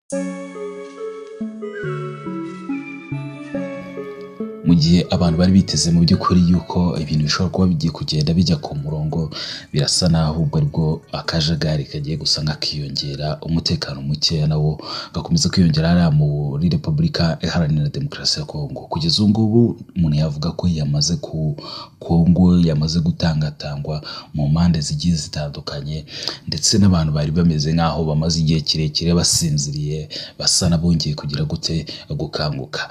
Mu gihe abantu bari biteze mu by'ukuri yuko ibintu bishobora kuba bigiye kugenda bijya ku murongo, birasa naho ahubwo aribwo akajagari kagiye gusa nk'akiyongera, umutekano mukeya nawo ugakomeza kwiyongera hariya muri Repubulika Iharanira Demokarasi ya Kongo. Kugeza ubu ngubu umuntu yavuga ko yamaze ku Kongo yamaze gutangatangwa mu mpande zigiye zitandukanye, ndetse n'abantu bari bameze nk'aho bamaze igihe kirekire basinziriye, basa n'abongeye kugira gute gukanguka.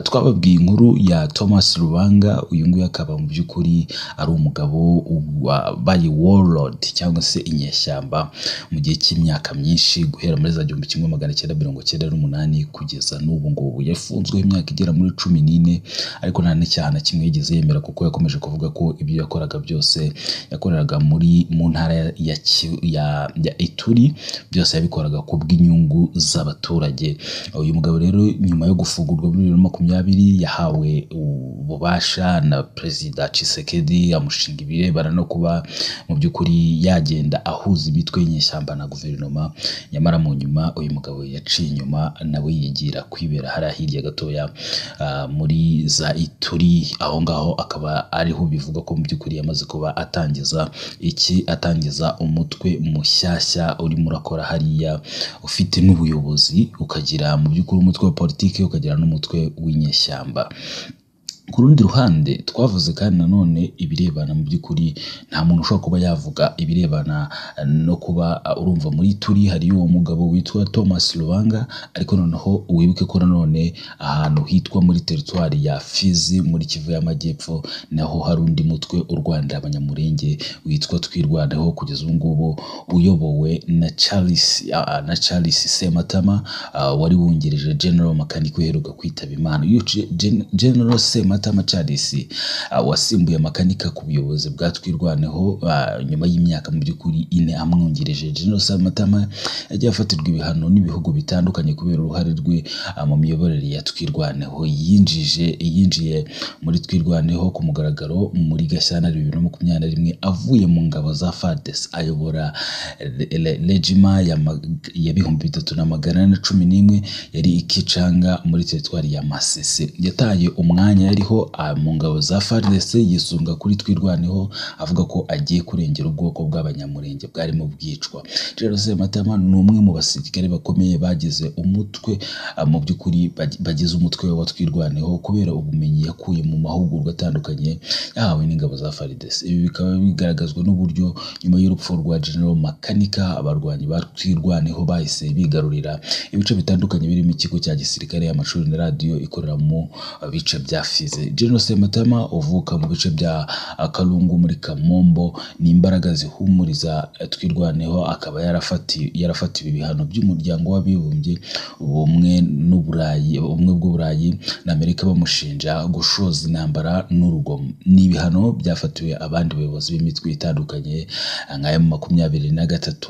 Twababwiye inkuru ya Thomas Lubanga, uyu nguyu akaba mu by'ukuri ari umugabo wabaye warlord cyangwa se inyeshyamba mu gihe cy'imyaka myinshi, guhera muri za 1998 kugeza n'ubu ngubu. Yafunzwe imyaka igera muri 14, ariko nta n'icyaha na kimwe yigeze yemera, kuko yakomeje kuvuga ko ibyo yakoraga byose yakoreraga mu ntara ya Ituri, byose yabikoraga ku bw'inyungu z'abaturage. Uyu mugabo rero nyuma yo gufungurwa muri 2020 yahawe ububasha na Perezida Tshisekedi, amushinga ibirebana no kuba mu by'ukuri yagenda ahuza imitwe y'inyeshyamba na guverinoma. Nyamara mu nyuma uyu mugabo yaciye inyuma nawe yigira kwibera hariya hirya gatoya muri za Ituri, aho ngaho akaba ariho bivuga ko mu by'ukuri yamaze kuba atangiza atangiza umutwe mushyashya urimo urakora hariya, ufite n'ubuyobozi, ukagira mu by'ukuri umutwe wa politiki, ukagira n'umutwe w'inyeshyamba. Ku rundi ruhande twavuze kandi nanone ibirebana mu by'ukuri nta muntu ushobora kuba yavuga ibirebana no kuba urumva muri Ituri hari uwo mugabo witwa Thomas Lubanga, ariko noneho wibuke ko nanone ahantu hitwa muri teritwari ya Fizi muri Kivu y'Amajyepfo naho hari undi mutwe urwanira Abanyamurenge witwa Twirwaneho, kugeza ubu ngubu uyobowe na Charles Sematama, wari wungirije General Makanika uheruka kwitaba Imana. Uyu General Sematama Charles wasimbuye Makanika ku buyobozi bwa Twirwaneho nyuma y'imyaka mu by'ukuri 4 amwungirije. General Sematama yagiye afatirwa ibihano n'ibihugu bitandukanye kubera uruhare rwe mu miyoborere ya Twirwaneho. Yinjiye muri Twirwaneho ku mugaragaro muri Gashyantare 2021 avuye mu ngabo za FARDC, ayobora regima ya 3411 yari ikicanga muri teritwari ya Masisi. Yataye umwanya yariho mu ngabo za FARDC yisunga kuri Twirwaneho, avuga ko agiye kurengera ubwoko bw'Abanyamurenge bwarimo bwicwa. General Sematama ni umwe mu basirikare bakomeye bagize umutwe mu by'ukuri bagize umutwe wa Twirwaneho kubera ubumenyi yakuye mu mahugurwa atandukanye yahawe n'ingabo za FARDC. Ibi bikaba bigaragazwa n'uburyo nyuma y'urupfu rwa General Makanika abarwanyi ba Twirwaneho bahise bigarurira ibice bitandukanye birimo ikigo cya gisirikare, amashuri na radiyo ikorera mu bice bya Fizi. General Sematama uvuka mu bice bya Kalungu muri Kamombo ni imbaraga zihumuriza Twirwaneho, akaba yarafatiwe ibihano by'umuryango w'abibumbye, ubumwe bw'Uburayi na Amerika bamushinja gushoza intambara n'urugomo. Ni ibihano byafatiwe abandi bayobozi b'imitwe itandukanye nka M23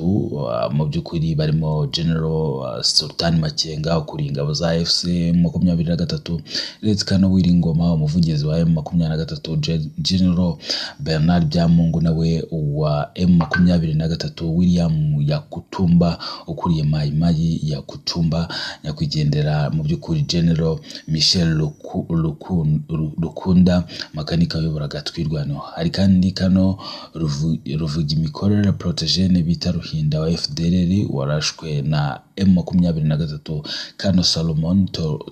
mu by'ukuri barimo General Sultan Makenga ukuriye ingabo za AFC M23, Lt Colonel Wiringoma umuvugizi wa M23, General Bernard Byamungu nawe wa M23, William Yakutumba ukuriye Mai Mai Yakutumba, nyakwigendera mu by'ukuri General Michel Rukunda Makanika wayoboraga Twirwaneho. Hari kandi Kano Ruvugimikorere Protogene bita Ruhinda wa FDLR warashwe na M23, Kano Salomon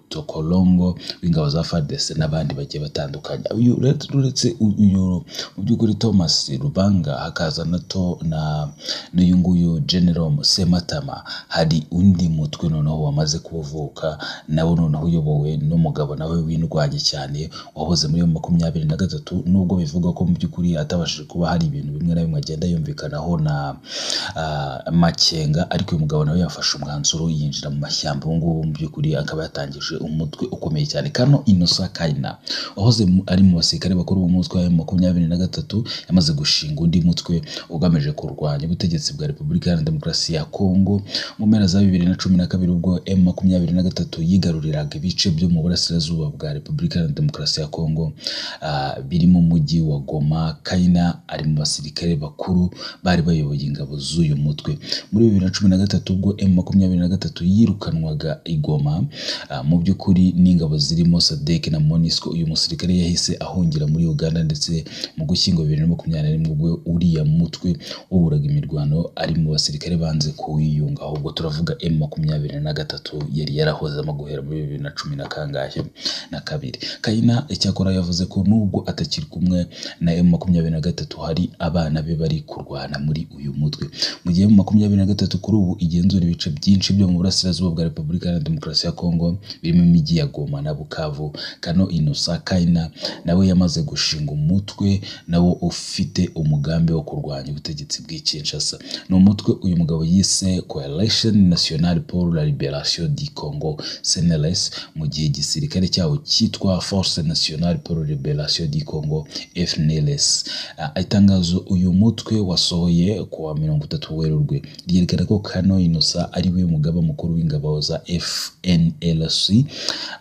Tokolongo w'ingabo za FARDC n'abandi bagiye batandukanye. Uyu uretse uyu mu by'ukuri Thomas Lubanga, hakaza na n'uyu nguyu General Sematama, hari undi mutwe noneho wamaze kuvuka nawo noneho uyobowe n'umugabo nawe windwanye cyane wahoze muri M23, nubwo bivuga ko mu by'ukuri atabashije kuba hari ibintu bimwe na bimwe agenda yumvikanaho na Makenga, ariko uyu mugabo nawe yafashe umwanzuro yinjira mu mashyamba. Ubu ngubu mu by'ukuri akaba yatangije umutwe ukomeye cyane, Kano Innocent Kaina. Kaina wahoze ari mu basirikare bakuru b'umutwe wa M23 yamaze gushinga undi mutwe ugamije kurwanya ubutegetsi bwa Repubulika Iharanira Demokarasi ya Kongo. Mu mpera za 2012 ubwo M23 yigaruriraga ibice byo mu burasirazuba bwa Repubulika Iharanira Demokarasi ya Kongo birimo umujyi wa Goma, Kaina ari mu basirikare bakuru bari bayoboye ingabo z'uyu mutwe. Muri 2013 ubwo M23 yirukanwaga i Goma mu by'ukuri n'ingabo zirimo SADC na MONUSCO, uyu musirikare yahise ahungira muri Uganda, ndetse mu Gushyingo 2021 ubwo uriya mutwe wuburaga imirwano ari mu basirikare banze kuwiyunga. Ahubwo turavuga M23 yari yarahozemo guhera muri 2012. Kaina icyakora yavuze ko nubwo atakiri kumwe na M23 hari abana be bari kurwana muri uyu mutwe. Mu gihe M23 kuri ubu igenzura ibice byinshi byo mu burasirazuba bwa Repubulika Iharanira Demokarasi ya Kongo birimo imijyi ya Goma na Bukavu, Kano Innocent Kaina nawe yamaze gushinga umutwe nawo ufite umugambi wo kurwanya ubutegetsi bw'i Kinshasa. Ni umutwe uyu mugabo yise Coalition Nationale pour la Libération du Congo CNLS, mu gihe igisirikare cyawo cyitwa Force Nationale pour la Libération du Congo FNLS. Itangazo uyu mutwe wasohoye kuwa 30 Werurwe ryerekana ko Kano Innocent ari we mugaba mukuru w'ingabo za FNLC,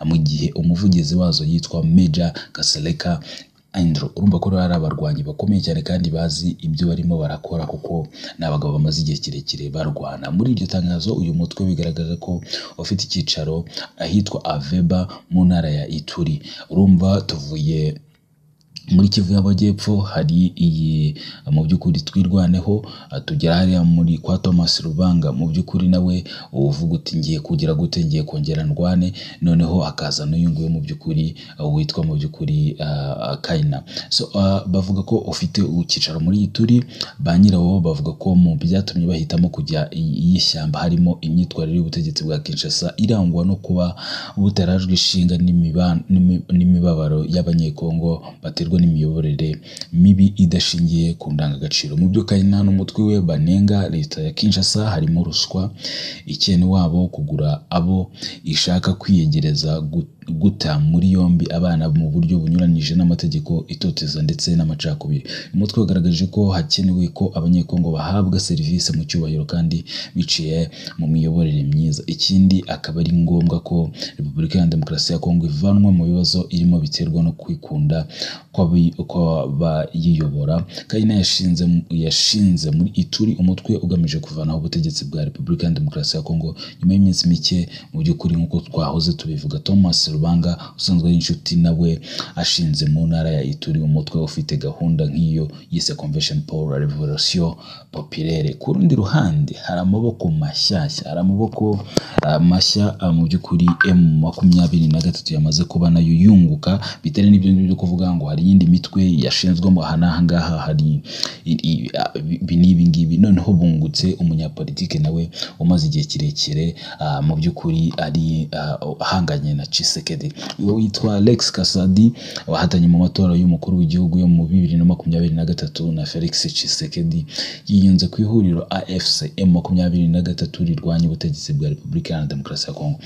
mu gihe umuvugizi wazo yitwa Major Kaseleka Andrew. Urumva ko ari abarwanyi bakomeye cyane kandi bazi ibyo barimo barakora, kuko ni abagabo bamaze igihe kirekire barwana. Muri iryo tangazo uyu mutwe bigaragaza ko ufite icyicaro ahitwa Aveba mu ntara ya Ituri. Urumva tuvuye muri Kivu y'Amajyepfo hari iyi mu by'ukuri Twirwaneho, tugera hariya muri kwa Thomas Lubanga, mu by'ukuri nawe uvuga uti ngiye kugira gute, ngiye kongera ndwane, noneho akaza n'uyu nguyu mu by'ukuri witwa mu by'ukuri Kaina. So bavuga ko ufite icyicaro muri Ituri. Ba nyirawo bavuga ko mu byatumye bahitamo kujya iy'ishyamba harimo imyitwarire y'ubutegetsi bwa Kinshasa irangwa no kuba butarajwe ishinga n'imibabaro y'Abanyekongo baterwa n'imiyoborere mibi idashingiye ku ndangagaciro. Mu byo Kaina n'umutwe we banenga leta ya Kinshasa harimo ruswa, icyene wabo, kugura abo ishaka kwiyegereza, guta muri yombi abana mu buryo bunyuranyije n'amategeko, itoteza ndetse n'amacakubiri. Umutwe wagaragaje ko hakenewe ko Abanyekongo bahabwa serivisi mu cyubahiro kandi biciye mu miyoborere myiza. Ikindi akaba ari ngombwa ko Repubulika Iharanira Demokarasi ya Kongo ivanwa mu bibazo irimo biterwa no kwikunda kw'abayiyobora. Kaina yashinze muri Ituri umutwe ugamije kuvanaho ubutegetsi bwa Repubulika Iharanira Demokarasi ya Kongo nyuma y'iminsi mike mu by'ukuri nk'uko twahoze tubivuga Thomas Lubanga usanzwe ari inshuti nawe ashinze mu ntara ya Ituri umutwe ufite gahunda nk'iyo yise Convention pour la Révolution Populaire. Ku rundi ruhande hari amaboko mashyashya, hari amaboko mashya mu by'ukuri M23 yamaze kuba nayo yunguka, bitari n'ibyo ngibyo kuvuga ngo hari iyindi mitwe yashinzwemo aha n'aha ngaha, hari ibi n'ibi ngibi. Noneho bungutse umunyapolitike nawe umaze igihe kirekire mu by'ukuri ari ahanganye na Tshisekedi, uwo witwa Lex Kasadi wahatanye mu matora y'umukuru w'igihugu yo mu 2023 na Felix Tshisekedi, yiyunze ku ihuriro AFC M23 rirwanya ubutegetsi bwa Repubulika Iharanira Demokarasi ya Kongo.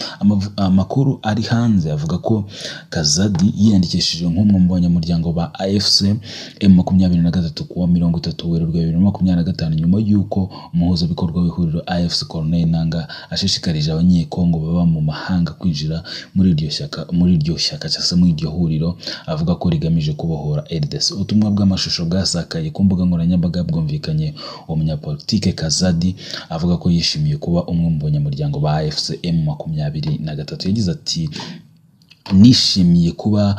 Amakuru ari hanze avuga ko Kazadi yiyandikishije nk'umwe mu banyamuryango ba AFC M23 kuwa 30 Werurwe 2025, nyuma y'uko umuhuzabikorwa w'ihuriro AFC Corneille Nangaa ashishikarije Abanyekongo baba mu mahanga kwinjira muri iryo shyaka cyangwa se muri iryo huriro, avuga ko rigamije kubohora RDC. Ubutumwa bw'amashusho bwasakaye ku mbuga nkoranyambaga bwumvikanye uwo munyapolitike Kazadi avuga ko yishimiye kuba umwe mu banyamuryango ba AFC M23. Yagize ati nishimiye kuba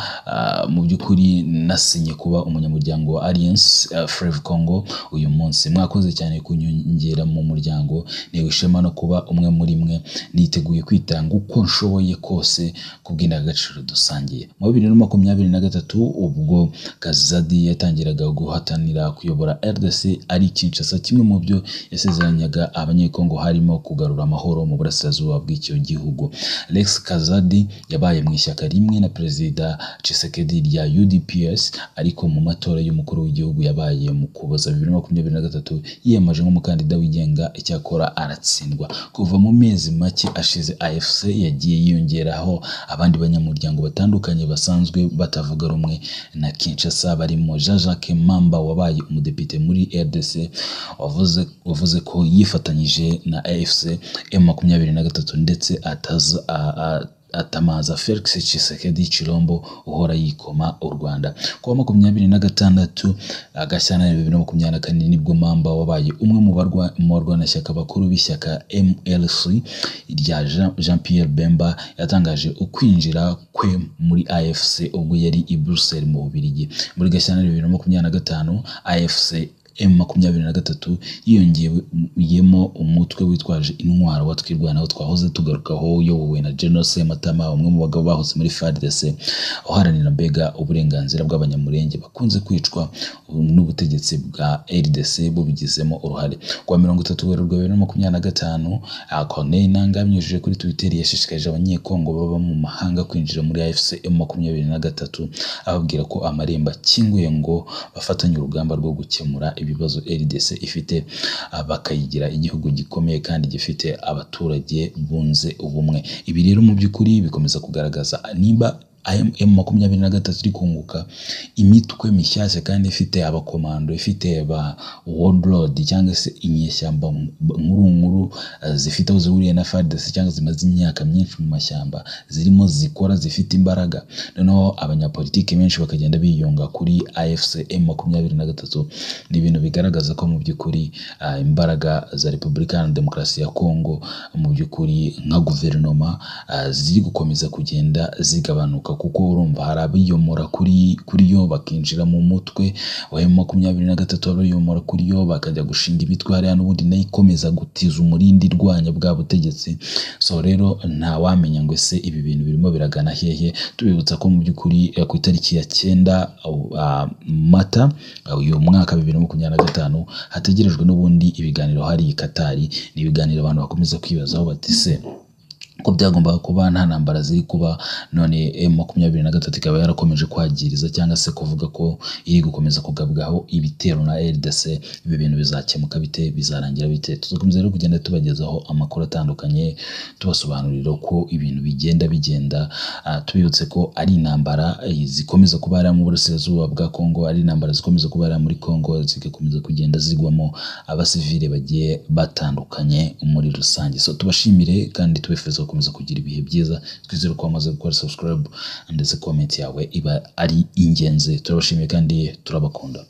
mu by'ukuri nasinye kuba umunyamuryango wa Alliance Fleuve Congo uyu munsi. Mwakoze cyane kunyongera mu muryango, ntewe ishema no kuba umwe muri mwe, niteguye kwitanga uko nshoboye kose kubw'indangagaciro dusangiye. Mu 2023 ubwo Kazadi yatangiraga guhatanira kuyobora RDC ari Kinshasa, kimwe mu byo yasezeranyaga Abanyekongo harimo kugarura amahoro mu burasirazuba bw'icyo gihugu. Lex Kazadi yabaye mu ishyaka ishyaka rimwe na Perezida Tshisekedi rya UDPS, ariko mu matora y'umukuru w'igihugu yabaye mu Ukuboza 2023 yiyamaje nk'umukandida wigenga, icyakora aratsindwa. Kuva mu mezi make ashize AFC yagiye yiyongeraho abandi banyamuryango batandukanye basanzwe batavuga rumwe na Kinshasa, barimo Jean-Jacques Mamba wabaye umudepite muri RDC wavuze ko yifatanyije na AFC M23 ndetse atamaza Felix Tshisekedi Tshilombo uhora yikoma u Rwanda. Kuwa 26 Gashyantare 2024 nibwo Mamba wabaye umwe mu barwanashyaka bakuru b'ishyaka MLC rya Jean Pierre Bemba yatangaje ukwinjira kwe muri AFC ubwo yari i Bruxelles mu Bubiligi. Muri Gashyantare 2025 AFC M23 yiyongeyemo umutwe witwaje intwaro wa Twirwaneho twahoze tugarukaho, uyobowe na General Sematama, umwe mu bagabo bahoze muri FARDC uharanira mbega uburenganzira bw'Abanyamulenge bakunze kwicwa n'ubutegetsi bwa RDC bubigizemo uruhare. Kuwa 30 Werurwe 2025 Corneille Nangaa abinyujije kuri Twitter yashishikarije Abanyekongo baba mu mahanga kwinjira muri AFC M23, ababwira ko amarembo akinguye ngo bafatanye urugamba rwo gukemura ibibazo RDC ifite, bakayigira igihugu gikomeye kandi gifite abaturage bunze ubumwe. Ibi rero mu by'ukuri bikomeza kugaragaza niba M23 iri kunguka imitwe mishyashya kandi ifite abakomando, ifite ba warlord cyangwa se inyeshyamba nkuru nkuru zifite aho zihuriye na FARDC cyangwa zimaze imyaka myinshi mu mashyamba, zirimo zikora zifite imbaraga. Noneho abanyapolitiki benshi bakagenda biyunga kuri AFC M23. Ni ibintu bigaragaza ko mu by'ukuri imbaraga za Repubulika Iharanira Demokarasi ya Kongo mu by'ukuri nka guverinoma ziri gukomeza kugenda zigabanuka, kuko urumva hari abiyomora kuri yo bakinjira mu mutwe wa M23, abiyomora kuri yo bakajya gushinga imitwe hariya n'ubundi nayo ikomeza gutiza umurindi irwanya bwa butegetsi. So rero nta wamenya ngo ese ibi bintu birimo biragana hehe. Tubibutsa ko mu by'ukuri ku itariki ya 9 Mata uyu mwaka 2025 hategerejwe n'ubundi ibiganiro hari i Katari. Ni ibiganiro abantu bakomeza kwibazaho bati se ko byagombaga kuba nta ntambara ziri kuba, none M23 ikaba yarakomeje kwagiriza cyangwa se kuvuga ko iri gukomeza kugabwaho ibitero na RDC. Ibi bintu bizakemuka bite? Bizarangira bite? Tuzakomeza rero kugenda tubagezaho amakuru atandukanye, tubasobanurira ko ibintu bigenda. Tubibutse ko ari intambara zikomeza kuba hariya mu burasirazuba bwa Kongo, ari intambara zikomeza kuba hariya muri Kongo, zigakomeza kugenda zigwamo abasivile bagiye batandukanye muri rusange. So tubashimire kandi tubifuza gukomeza kugira ibihe byiza. Twizere ko wamaze gukora subscribe ndetse comment yawe iba ari ingenzi. Turabashimiye kandi turabakunda.